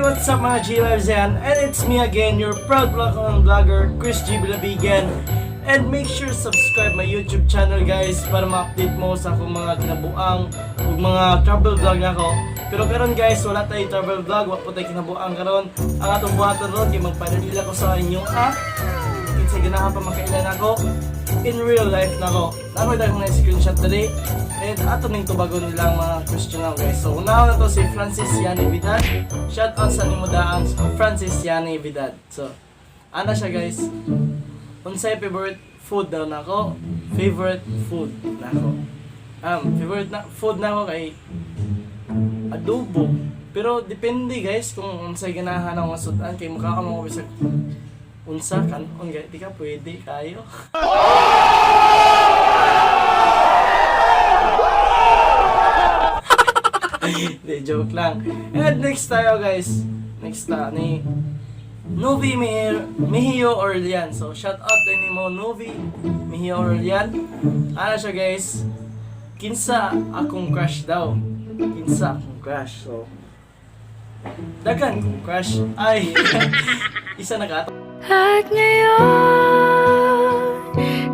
What's up, mga G-Lives yan? And it's me again, your proud vlogger, Chris G. Bilabigan. And make sure subscribe my YouTube channel, guys, para ma-update mo sa akong mga kinabuang ug mga travel vlog nako. Pero karon, guys, wala tayo travel vlog, wa po tayo kinabuang karon. Ang atong buhaton ron kay magpadalila ko sa inyo ah. Kinsa ganahan pa makailan ako in real life nako. Nako dahil na screenshot dali. And ato ning tubagon nilang mga question now, guys. So una na to si Francis Yani Vidal. Shout out sa nimo daan, Francis Yani Vidal. So ana siya, guys. Unsay favorite food daw nako? Favorite food nako. Favorite na food nako kay adobo. Pero depende, guys, kung unsay ganahan ang mga sudan kay mukha ka mo bisag unsa kanon gani di ka pwede kayo. Di, joke lang. And next tayo, guys. Next ta ni Novi Mihio Orlean. So shout out din nimo, Novi Mihio Orlean. Ano siya, guys? Kinsa akong crush daw? Kinsa akong crush? So daghan kong crush. Ay, isa na ka. At ngayon,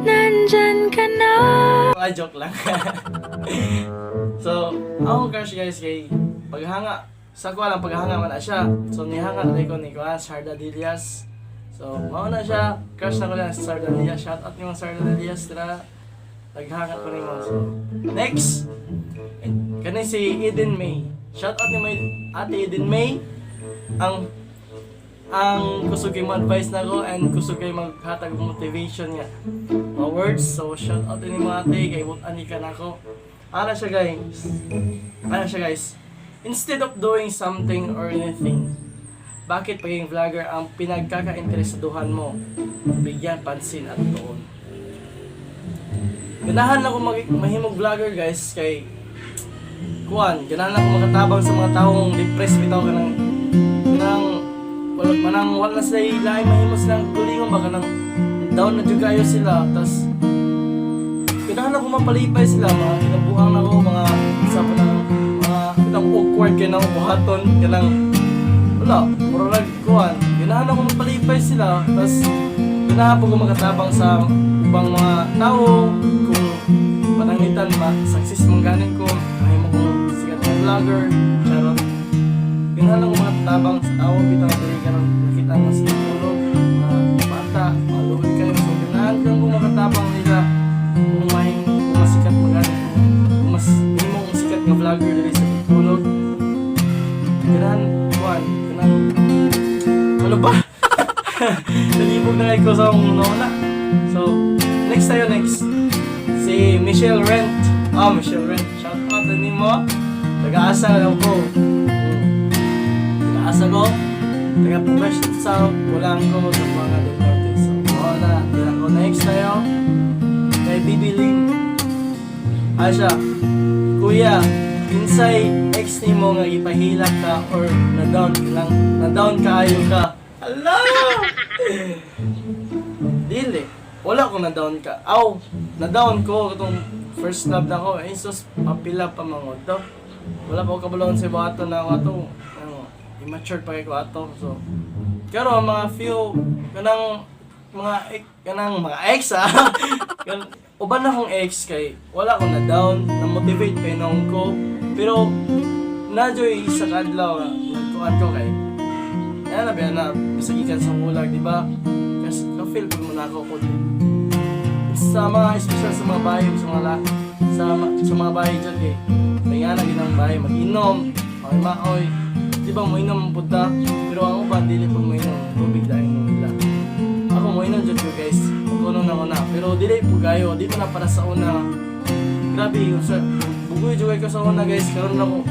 nandyan ka na. Ay, joke lang. So, akong crush, guys, kay paghanga. Sa ko lang paghanga man na siya. So, nihanga na ko ni Kuan, Sarda Dilias. So, mao na siya. Crush na ko lang si Sarda Dilias. Shout out nimo, Sarda Dilias. Tara, naghanga ko nimo. So, next. Kani si Eden May. Shout out ni Ate Eden May. Ang kusog kay mo advice nako and kusog kay maghatag og motivation nga mga words. So shout out ni mga ate kay but ani ka nako. Ana siya, guys. Ana siya, guys. Instead of doing something or anything, bakit pagiging vlogger ang pinagkakainteresaduhan mo? Bigyan pansin at tuon. Ganahan ako mahimong vlogger, guys, kay kuan, ganahan ako makatabang sa mga taong depressed bitaw, kanang kanang wala manang wala sila lain mahimo silang tulingon ba, kanang down na jud kayo sila, tas ganahan ako mapalipay sila mga kinabuang nako mga sa pa ng mga kanang awkward kay nang buhaton, kanang wala, murag kuan, ganahan ako mapalipay sila, tas ganahan po ko makatabang sa ubang mga tao. Kung pananglitan ma success man ganin ko, mahimo kong sikat na vlogger, charot, ganahan ako makatabang sa tao bitaw diri karon nakita mo sa tulog mga bata, maluoy kayo. So ganahan kang kung makatabang nila kung masikat man gani ko, kung mas mahimo kong sikat nga vlogger diri sa tulog, ganahan kuan, kanang ano ba, nalibog na ko sa akong una. So next tayo, next si Michelle Rent. Ah, Michelle Rent, shout out din mo. Taga-asa na lang ko. Taga-asa ko, taga Poblacion South, Pulango, Zamboanga del Norte. So oo na, tira ko. Next tayo kay Bibi Ling. Ah, siya. Kuya, kinsay ex nimo nga ipahilak ka or na-down ka lang, na-down kaayo ka? Ala! Dili. Wala ko na-down ka. Aw, na-down ko katong first love na ko. Eh, sus, papila pa mga daw. Wala pa ko kabaloon sa iba ato na ako ato. Ano, immature pa kay ko ato. So, pero mga few, kanang mga kanang mga ex ah. Uban na akong ex kay wala ko na down, na motivate pa noon ko. Pero na-joy sa kadlaw nga nagkuan ko kay kaya na ba na bisag gikan sa bulag, di ba? Kasi ka-feel ko mo na ako kung sa mga espesyal sa mga bahay, sa mga sa mga bahay dyan kay may nga na ginang bahay mag-inom, maoy maoy. Di ba mo inom punta? Pero ang uban dili po mo inom, tubig dahil inom nila. Ako mo inom jud ko, guys. Pagkuno na ko na. Pero dili po kayo, di pa na para sa una. Grabe yung sa bugoy jud ko sa una, guys. Karon na ko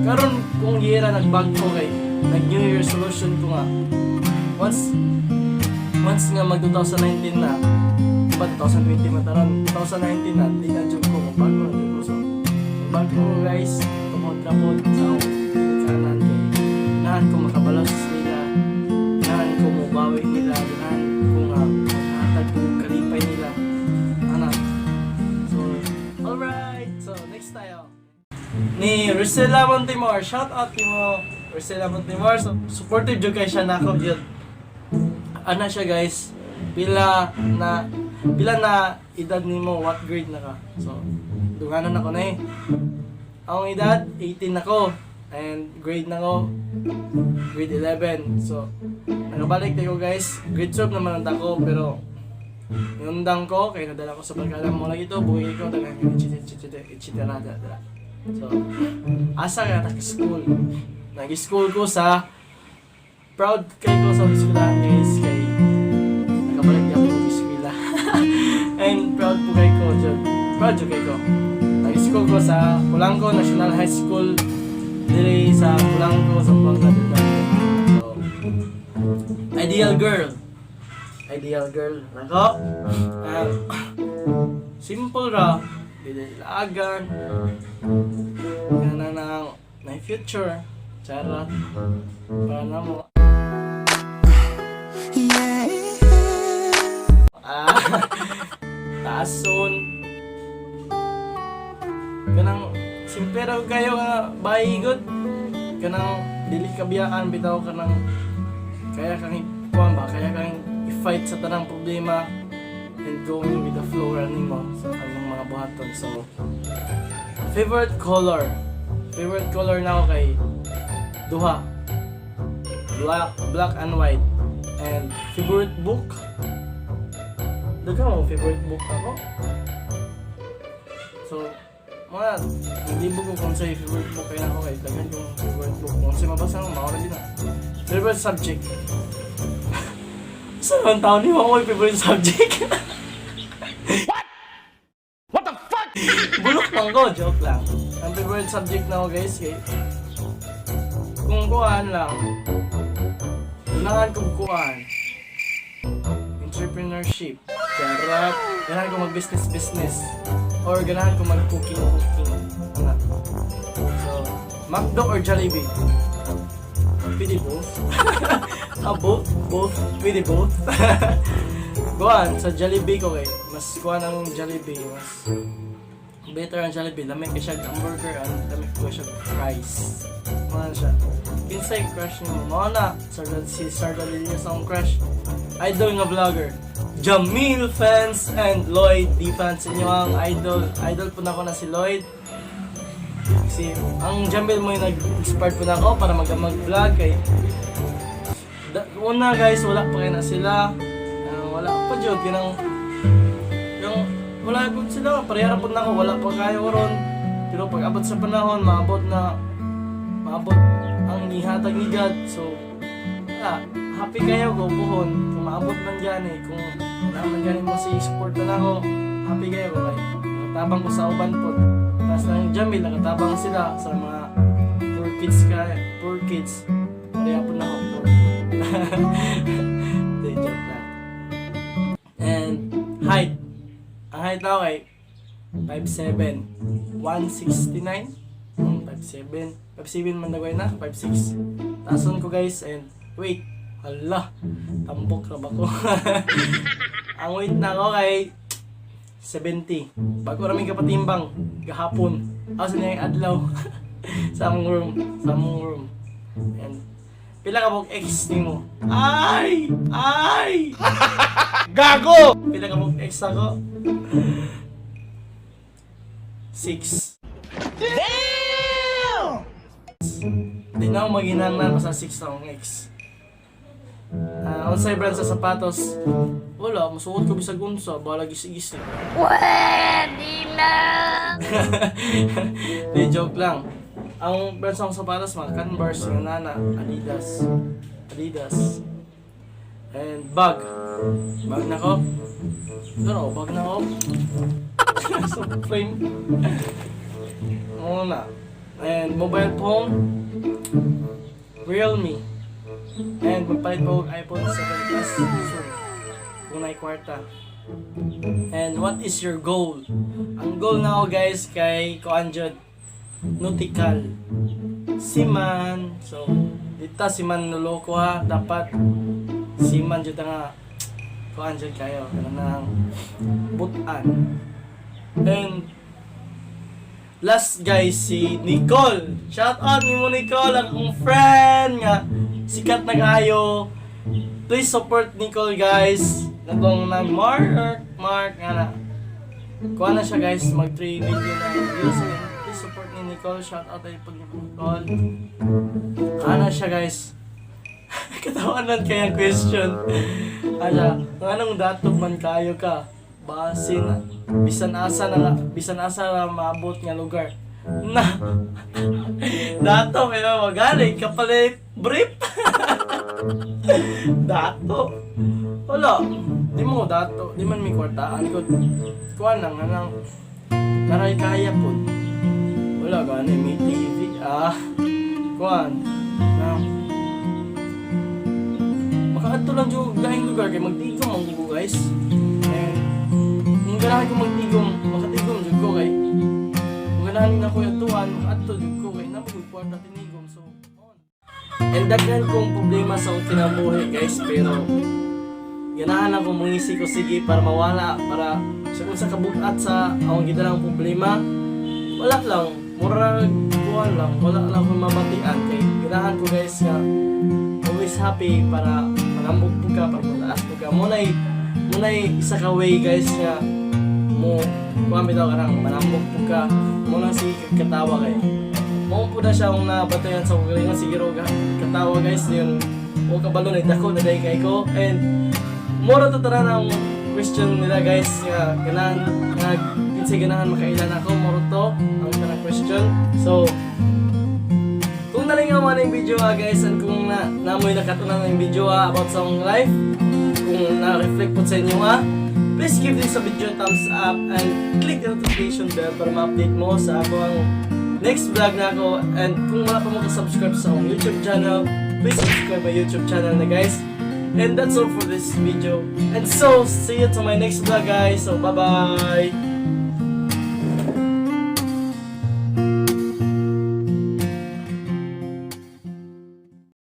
karon kung yera nagbag-o kay nag New Year resolution ko nga once once nga mag 2019 na, diba 2020 man taron, 2019 na, di na jud ko magbago na jud ko. So magbago ko, guys, tungod na po sa akong kanan kay ganahan ko makabalos nila, ganahan ko mobawi nila, ganahan ko nga maghatag ko kalipay nila ana. So alright, so next tayo ni Rosella Montemor. Shout out nimo, Ursula Montemor. So, supportive jud kay siya nako jud. Ana siya, guys. Pila na edad nimo, what grade na ka? So, duganan ako na eh. Ang edad, 18 ako. And grade na ko, grade 11. So, nakabalik tayo, guys. Grade 12 naman ang ko, pero inundang ko, kaya nadala ko sa barkada mo lagi ito, buhay ko, daghang etc. etc. etc. etc. So, asa ka nag-school? Nag-school ko sa, proud kay ko sa eskwelahan, guys, kay nakabalik di ako sa eskwela. And proud po kay ko, jud. Proud jud kay ko. Nag-school ko sa Pulangko National High School, diri sa Pulangko, sa Zamboanga del Norte. So, ideal girl. Ideal girl. Nako. Simple ra. Dili laagan. Kana na na future. Charot. Para na mo. Taason. Kanang simple raw kayo nga bayi gud. Kanang dili ka biyaan bitaw, kanang kaya kang ikuan ba, kaya kang i-fight sa tanang problema and going with the flow ra nimo sa anong mga buhaton. So, favorite color. Favorite color na ako kay duha. Black and white. And favorite book? Daghan mo favorite book ako. So, mga hindi ko kung sa favorite book kaya ako kay daghan kong favorite book. Kung sa mabasa mo, mao din na. Favorite subject. Sa naman taon ni mo ako favorite subject? What? What the fuck? Bulok lang ko, joke lang. Ang favorite subject na ako, guys, kay kung kuhaan lang, unahan kong kuhaan, entrepreneurship. Charot. Ganahan ko mag-business business. Or ganahan ko mag-cooking cooking. Ano. So, McDo or Jollibee? Pwede both. Ah, both? Both? Pwede both? Kuan, sa Jollibee ko kay mas kuan ang Jollibee, mas better ang Jollibee. Lami kay siya hamburger and lami ko siya fries. Mao siya. Kinsay crush nimo? Mao na Sir, si Sir Dalilio sa akong crush. Idol nga vlogger. Jamil fans and Lloyd D fans, inyo ang idol. Idol po na ako na si Lloyd. Kasi ang Jamil mo yung nag-inspired po na ako para mag-vlog kay una, guys, wala pa kayo na sila. Ah, wala pa jud kanang yung wala gud sila, parehara pud nako, wala pa kayo ron. Pero pag abot sa panahon, maabot na maabot ang gihatag ni God. So, wala, happy kayo ko puhon kung maabot man gani, kung naman gani mo si support na nako, happy kayo ko kay nakatabang ko sa uban pod. Tapos lang Jamil, nakatabang sila sa mga poor kids ka, poor kids. Pareha po na ako, poor. Hindi, joke lang. And height. Ang height na ako kay 5'7", 169. 5'7". 5'7 man dagway na, 5'6". Taason ko, guys, and wait. Hala, tambok ra ba ko? Ang weight na ako kay 70. Bago rami kapatimbang gahapon. Ako sa niyang adlaw sa among room, sa among room. And pila ka buok ex nimo? Ay! Ay! Gago! Pila ka buok ex ako? Six. Damn! Di na ako maghinangnan basta six na akong ex. Ah, unsay brand sa sapatos? Wala, musuot ko bisag unsa, bahala gisi-gisi. Pwede na! Di, joke lang. Ang brand sa akong sapatos, mga Converse, yung nana, Adidas. Adidas. And bag. Bag na ko. Pero, bag na ko. Sa frame. Oo na. And mobile phone, Realme. And magpalit po og iPhone 7 Plus soon. Kung naay kwarta. And what is your goal? Ang goal na ako, guys, kay kuan jud, nautical. Seaman. So, dita si man nuloko ha. Dapat seaman jud nga kuan jud kayo. Kanang butan. And Last, guys, si Nicole. Shout out nimo, Nicole, ang akong friend nga sikat na kayo. Please support Nicole, guys. Natong nag Mark Mark nga na. Kuha na siya, guys, mag 3 million na views. Please support ni Nicole. Shout out ay pag Nicole. Ana siya, guys. Katawan man kaya question. Ala, anong dato man kayo ka? Basin, bisan asa na bisan asa na maabot nga lugar. Na dato kaya magaling kapalit brief. Dato. Wala. Di mo dato. Di man may kwartaan ko. Kuan lang anang naray kaya po. Wala gani may TV. Ah. Kuan. Na makaadto lang jud lahing lugar kay magtigom ang ko, guys. And kung ganahan ko magtigom, makatigom jud ko kay kung ganahan na ko atuan, makaadto jud ko kay naa moy kwarta tinigom, so on. And daghan kong problema sa akong kinabuhi, guys, pero ganahan ako mangisi ko sige para mawala, para sa kung sa kabugat sa akong gidalang problema. Wala lang, murag kuan lang, wala lang akong mabatian kay ganahan ko, guys, nga always happy para manambog po ka, para mataas po ka. Muna'y isa ka way, guys, nga mo kuan bitaw ka nang manambog po ka mo nang sige katawa kay mo po na siya akong nabatayan sa kagalingon sige ro katawa, guys. Yun o kabalo na dako na dahil kay ko and mura to tanan ang question nila, guys, nga ganahan nga kinsay ganahan makailan ako. Mura to ang tanang question. So kung nalingaw man ang video ah, guys, and kung na namoy nakatunan ng video ah, about sa akong life, kung na-reflect po sa inyo ah, please give this a video thumbs up and click the notification bell para ma-update mo sa ako ang next vlog na ako. And kung wala pa mo ka-subscribe sa akong YouTube channel, please subscribe my YouTube channel na, guys. And that's all for this video. And so, see you to my next vlog, guys. So, bye-bye!